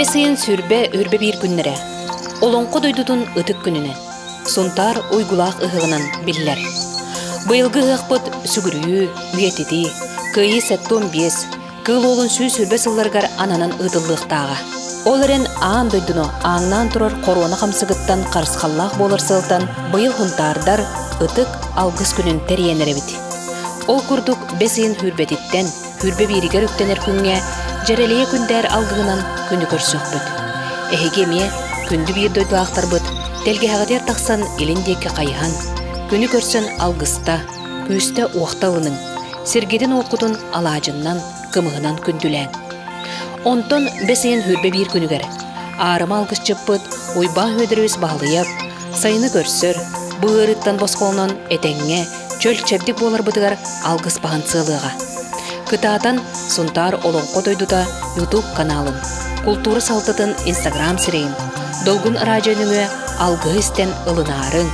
Бэс ыйын сүрбэ үрбэ биир күннэрэ Олоҥхо дойдутун ытык күнүнэн, Сунтаар уйгулаах ыһыҕынан биллэр. Быйылгы ыһыахпыт сүгүрүйүү, үйэтитии, Кыайыы 75, Кыыл Уолун 120 сылларыгар ананан ыытыллыахтааҕа. Ол эрэн аан дойдуну ааҥнаан турар хоруона хамсыгыттан харысхаллаах буолар сыалтан быйыл һунтаардар ытык алгыс күнүн тэрийэн эрэбит. Ол курдук бэс ыйын сүүрбэтиттэн 21-гэр үктэнэр күҥҥэ Дьэрэлийэ күндээр алгыһынан күнү көрсүөхпүт. Эһиги эмиэ күндү биир дойдулаахтарбыт тэлгэһэҕитигэр тахсан илин диэки хайыһан, күнү көрсөн алгыста, күүстэ-уохта ылыныҥ, сиргитин-уоккутун алаадьыннан, кымыһынан күндүлээҥ. Онтон бэс ыйын 21 күнүгэр аарыма алгысчыппыт Уйбаан Федорович Баһылыйап сайыны көрсөр, бу ыарыыттан босхолонон этэҥҥэ чөл чэбдик буоларбытыгар алгыс баһан сыалыаҕа. Кытаатан Сунтаар Олоҥхо дойдута YouTube каналын, култуура салтатын Instagram сирэйин, Долгун радио нөҥүө алгыһы истэн ылынаарыҥ,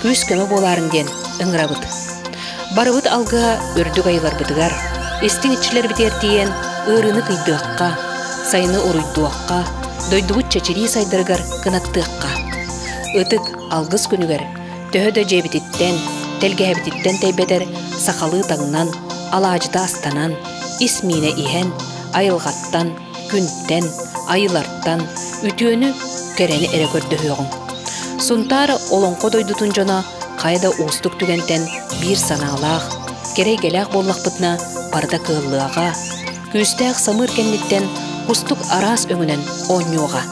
күүс-көмө буолаарыҥ диэн ыҥырабыт. Барыбыт алгыһа үрдүк айыларбытыгар, истиҥ иччилэрбитигэр тиийэн ыарыыны кыйдыахха, сайыны уруйдуохха, дойдубут чэчирии сайдарыгар кынаттыахха. Ытык алгыс күнүгэр төһө да дьиэбититтэн, тэлгэһэбититтэн тэйбэтэр сахалыы таҥнан, алаадьыта астанан, ис миинэ иһэн, айылҕаттан, күнтэн, айылартан үтүөнү, кэрэни эрэ көрдөһүөҕүҥ. Сунтаар олоҥхо дойдутун дьоно хайа да уустук түгэнтэн биир санаалаах, кэрэ эйгэлээх буоллахпытына барыта кыаллыаҕа, күүстээх самыыр кэнниттэн кустук араас өҥүнэн оонньуоҕа,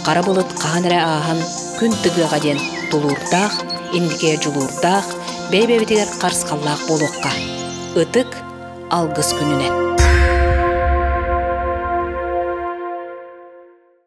хара былыт хаһан эрэ ааһан күн тыгыаҕа диэн тулуурдаах, инникигэ дьулуурдаах, бэйэ-бэйэбитигэр харысхаллаах буолуохха. Ытык алгыс күнүнэн.